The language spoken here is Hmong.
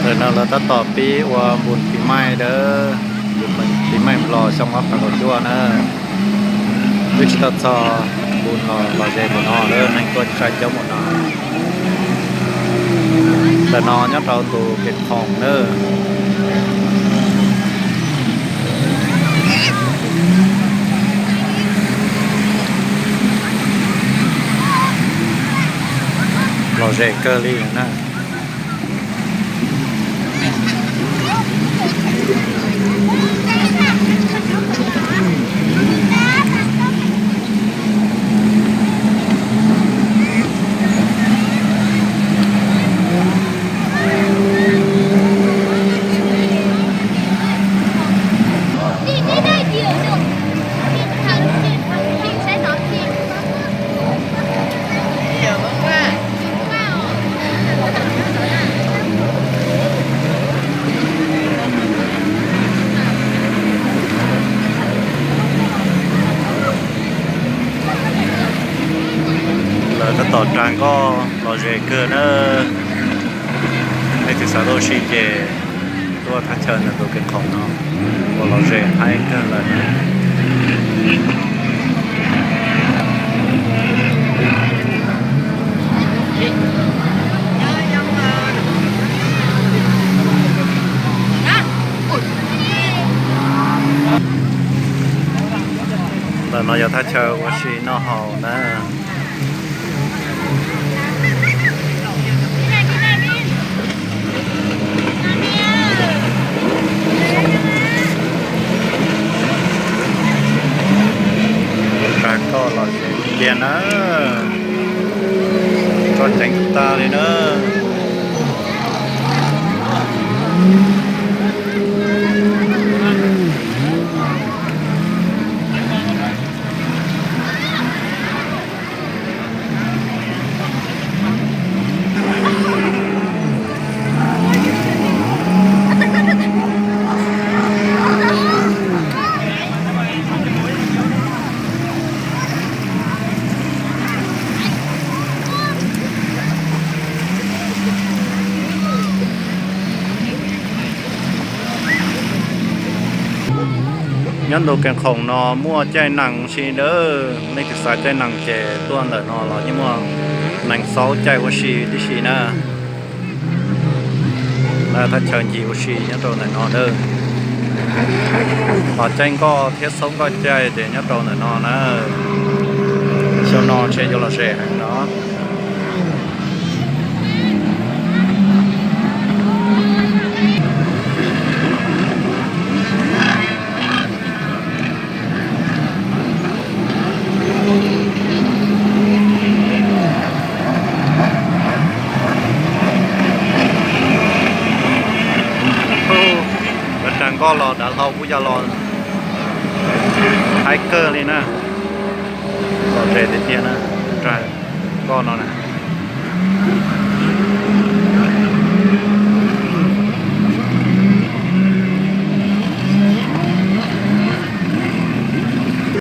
Ntawm no lawv tab tom pib ua npus pis maij dawb, npus pis maij Nplog xyoo ob phav kaum cuaj na. Twb tsis tau txog npus los los ze npus no lawm, neeg tuaj sai coob npaum no. Ntawm no nyob rau tus kev khoom na. Los ze kawg li na. Lawv tab tom ras nkoj los ze kawg na. Nej twb xav tuaj ua si ces tuaj thaj chaw ntawm tus kev khoom no ua los ze haib kawg lawm. Ntawm no yog thaj chaw ua si noj haus na. Ras nkoj los ze tiag na, tso ceev tag li na. Nyob ntu kev khoom no muaj caij nees si lawm, nej twb xav caij nees ces tuaj ntawm no los yeej muaj nees xaub caij ua si tib si na. Thaj chaw ncig ua si nyob rau ntawm no lawm. Los caij nkoj thiab xaub nkoj caij ces nyob rau ntawm no na. Xyoo no ntshe yuav los ze heev no. Lawv ras nkoj los dav hlau kuj yog los haib kawg li na. Los ze tiag tiag na, ras nkoj no na.